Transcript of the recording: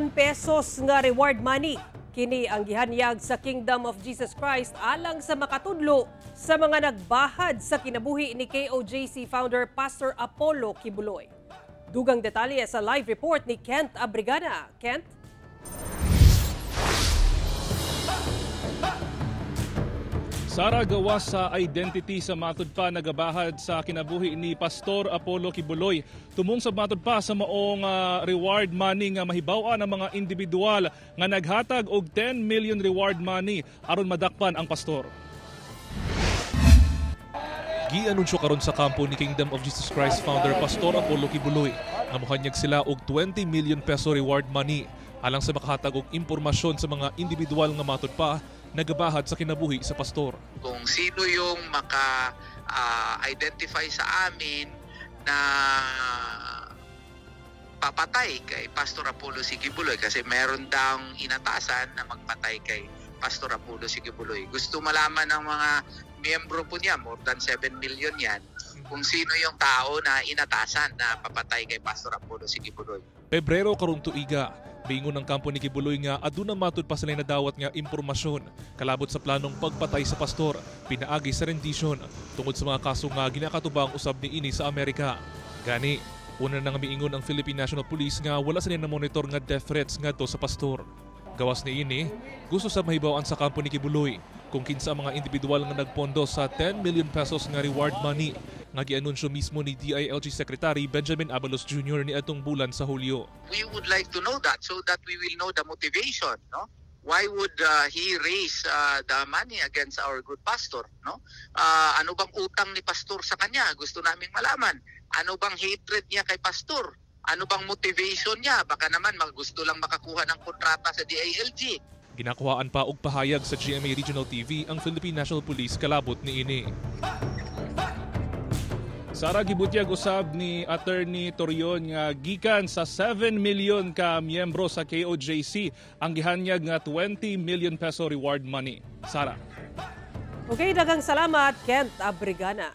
million pesos nga reward money. Kini ang gihanyag sa Kingdom of Jesus Christ alang sa makatudlo sa mga nagbahad sa kinabuhi ni KOJC founder Pastor Apollo Quiboloy. Dugang detalye sa live report ni Kent Abrigana. Kent? Sara, gawas sa identity sa matud pa nagabahad sa kinabuhi ni Pastor Apollo Quiboloy. Tumong sa matud pa sa maong reward money nga mahibaw-an ang mga individual nga naghatag og 10 million reward money aron madakpan ang pastor. Gianunsyo karon sa kampo ni Kingdom of Jesus Christ founder Pastor Apollo Quiboloy nga mohanyag sila og 20 million peso reward money alang sa makahatag og impormasyon sa mga individual nga matud pa nagabahad sa kinabuhi sa pastor. Kung sino yung maka-identify sa amin na papatay kay Pastor Apollo C. Quiboloy, kasi meron daw inatasan na magpatay kay Pastor Apollo C. Quiboloy. Gusto malaman ng mga miyembro po niya, more than 7 million yan, kung sino yung tao na inatasan na papatay kay Pastor Apollo C. Quiboloy. Pebrero karong tuiga, miingon ang kampo ni Quiboloy nga aduna matud pa sila nadawat nga impormasyon kalabot sa planong pagpatay sa pastor pinaagi sa rendisyon tungod sa mga kaso nga ginakatubang usab niini sa Amerika. Gani, una na nga miingon ang Philippine National Police nga wala sila na-monitor nga death threats ngadto sa pastor. Gawas niini, gusto sa mahibaw-an sa kampo ni Quiboloy kung kinsa ang mga individual nga nagpondo sa 10 million pesos nga reward money nga gianunsyo mismo ni DILG Secretary Benjamin Abalos Jr. ni atong bulan sa Hulyo. We would like to know that so that we will know the motivation, no? Why would he raise the money against our good pastor, no? Ano bang utang ni pastor sa kanya? Gusto naming malaman. Ano bang hatred niya kay pastor? Ano bang motivation niya? Baka naman gusto lang makakuha ng kontrata sa DILG. Ginakuhaan pa og pahayag sa GMA Regional TV ang Philippine National Police kalabot niini. Sara, gibutyag usab ni Attorney Torion nga gikan sa 7 million ka miyembro sa KOJC ang gihanyag nga 20 million peso reward money. Sara. Okay, daghang salamat, Kent Abrigana.